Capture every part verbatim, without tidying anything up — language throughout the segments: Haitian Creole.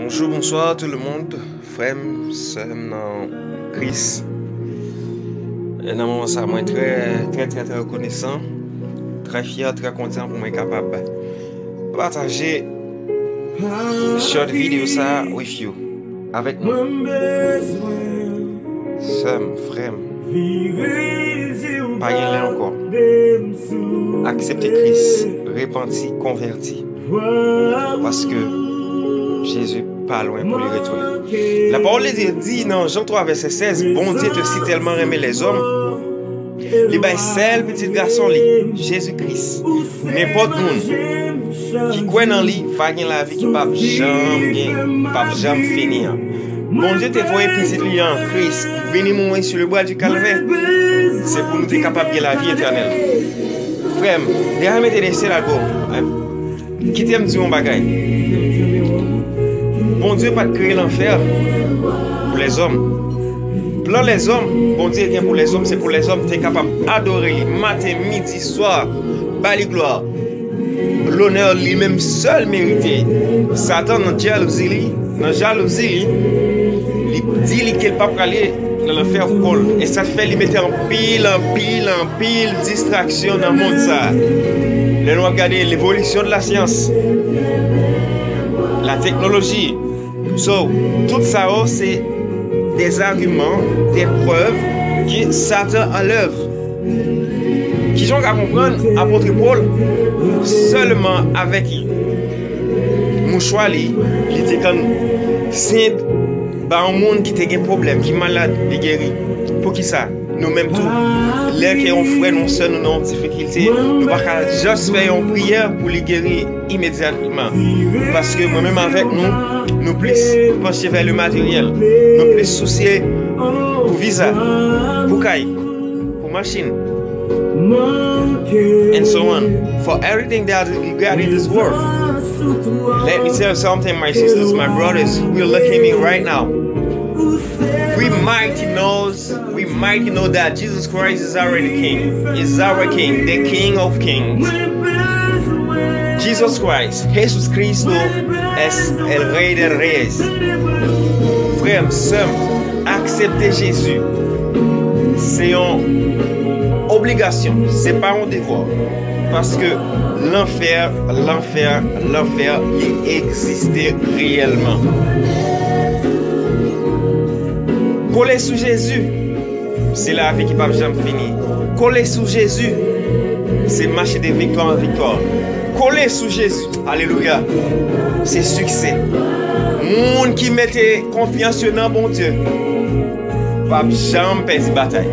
Bonjou, bonswa tout le monde, frè m, sè m nan Kris. E nan moman sa, mwen trè, trè, trè, trè rekonesan, trè fyè, trè kontan pou mwen kapab pataje short video sa with you, avèk nou. Sè m, frè m, pa gen lè ankò. Aksepte Kris, repanti, konvèti. Paske Jezi pa lwen pou li retounen. La parole de Dieu di nan Jan twa vèsè sèz, Bondye te si tèlman renmen lèzòm, li bay sèl pitit gason li, Jezi Kris. Nenpòt moun ki kwè nan li va gen lavi ki p ap janm gen, p ap janm fini an. Bondye te voye pitit li an, Kris, vini mouri sou le bwa di kalvè. Se pou nou te kapab gen lavi etènèl. Frè m, deja mete de sèl ago. Kite m di yon bagay. Bondye pa t kreye lanfè pou lèzòm. Plan lèzòm, Bondye gen pou lèzòm, se pou lèzòm te kapab adore li maten, midi, swa, ba li glwa, lonè li menm sèl merite. Satan nan jalouzi li, nan jalouzi li, li di li ke l pa prale nan lanfè pou kò l. E sa fè li mete anpil, anpil, anpil distraksyon nan mond sa. Lè nou ap gade l'évolution de la science, la technologie, so, tout sa yo se des arguments, des preuves que Satan enlève. Kijan w ka konprann apot Pòl sèlman avèk mouchwa li, li te konn sent ba yon moun ki te gen pwoblèm, ki malad, li geri. Poukisa? Nou menm tou, lè ke yon frè nou, yon sè nou nan yon difikilte, nou pa ka just fè yon priyè pou li geri imedyatman. Paske mwen menm avèk nou, nou plis panche vè le materyèl. Nou plis sousye pou viza, pou kay, pou machin, and so on. For everything that we got in this world. Let me tell you something, my sisters, my brothers, who are looking me right now. We might know We might know that Jesus Christ is already King. Is our King, the King of Kings. Jesus Christ, Jesus Cristo es el Rey de Reyes. Frè m, sè m, aksepte Jezi. Se yon obligasyon, se pa yon devwa. Paske lanfè, lanfè, lanfè, li egziste reyèlman. Kole sou Jezi, se lavi ki p ap janm fini. Kole sou Jezi, se mache de viktwa an viktwa. Kole sou Jezi, alelouya, se siksè. Moun ki mete konfyans yo nan Bondye p ap janm pèdi batay.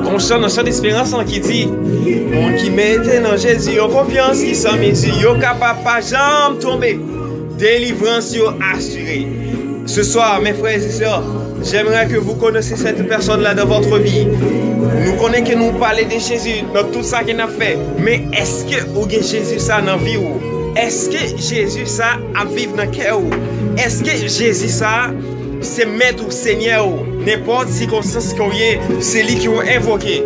Gon chan nan chan desperans lan ki di, moun ki mete nan Jezi yo konfyans ki san mezi, yo kapab pa janm tonbe. Delivrans yo asire. Ce soir, mes frères et sœurs, j'aimerais que vous connaissiez cette personne-là dans votre vie. Nou konnen ke nou pale de Jezi nan tout sa ke n ap fè, men èske ou gen Jezi sa nan vi w? Èske Jezi sa ap viv nan kè w? Èske Jezi sa se mèt ou, senyè w? Nenpòt sikonstans ke w ye, se li ke w envoke.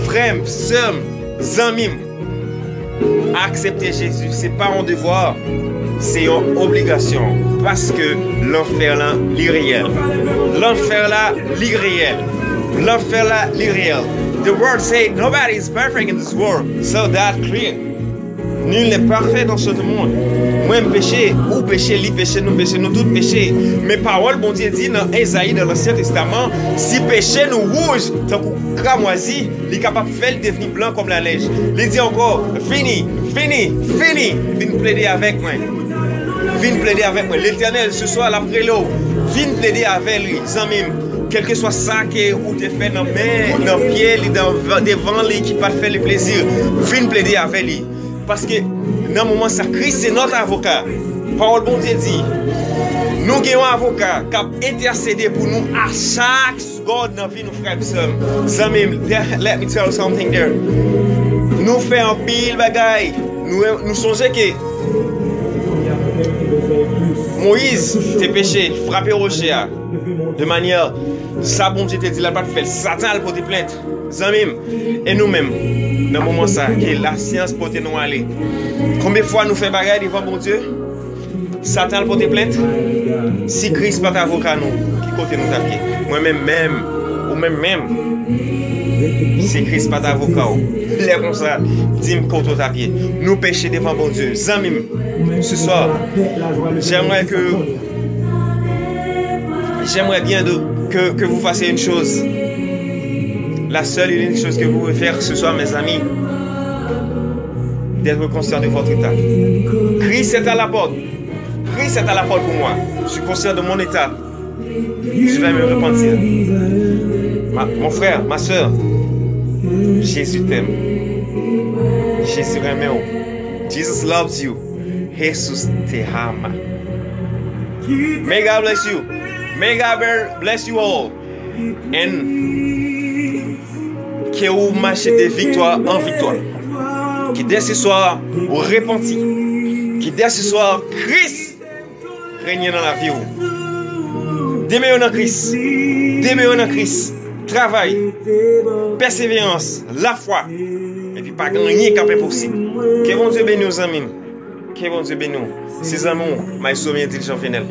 Frè m, sè m, zanmi m, aksepte Jezi, se pa yon devwa, se yon obligasyon, paske lanfè la, li reyèl. Lanfè la, li reyèl. Lanfè la, li reyèl. The word say nobody is perfect in this world, so that clear. Nul n'est parfait dans ce monde. Mwen m peche, ou peche, li peche, nou peche, nou tout peche. Men pawòl Bondye di nan Ezayi, nan Ansyen Testaman, si peche nou wouj tankou kramwazi, li kapab fè l devni blan kòm lanèj. Li di ankò, vini, vini, vini, vin plede avèk mwen. Vin plede avèk mwen. Letènèl, se swa, l ap rele w. Vin plede avè li, zanmi m. Kèlkeswa sa ke ou te fè nan men, nan pye li, nan, devan li ki pa t fè li plezi, vin plede avè li. Paske nan moman sa, Kris se nòt avoka. Pawòl Bondye di, nou gen yon avoka k ap entèsede pou nou a chak segond nan vi nou, frè m, sè m. Zanmi m, let me tell you something there. Nou fè anpil bagay. Nou, nou sonje ke Moyiz te peche, frape woche a. De manyè, sa Bondye te di la, l pa t fè l. Satan al pote plent. Zanmi m, e nou menm, nan moman sa, ke lasyans pote nou ale. Konbyen fwa nou fè bagay devan Bondye? Satan al pote plent? Si Kris pa t avoka nou, ki kote nou t ap ye? Mwen menm menm, ou menm menm, si Kris pa t avoka w, lè konsa, di m kote w t ap ye. Nou peche devan Bondye. Zanmi m, ce soir, j'aimerais que, j'aimerais bien de, que, que vous fassiez une chose. La seule et unique chose que vous pouvez faire ce soir, mes amis, d'être conscient de votre état. Christ est à la porte. Christ est à la porte pour moi. Je suis conscient de mon état. Je vais me repentir. Ma- mon frère, ma soeur, Jésus t'aime. Jésus renmen w. Jesus loves you. Jesus te ama. May God bless you. May God be- bless you all. And ke ou mache de viktwa an viktwa. Ke dè se swa ou repanti. Ke dè se swa Kris renye nan lavi w. Demere nan Kris. Demere nan Kris. Travay. Pèseverans. Lafwa. Epi pa gen anyen k ap enposib. Ke Bondye beni w, zanmi m. Ke Bondye beni w. Se zanmi w, Maestro Miedil Jean Venel.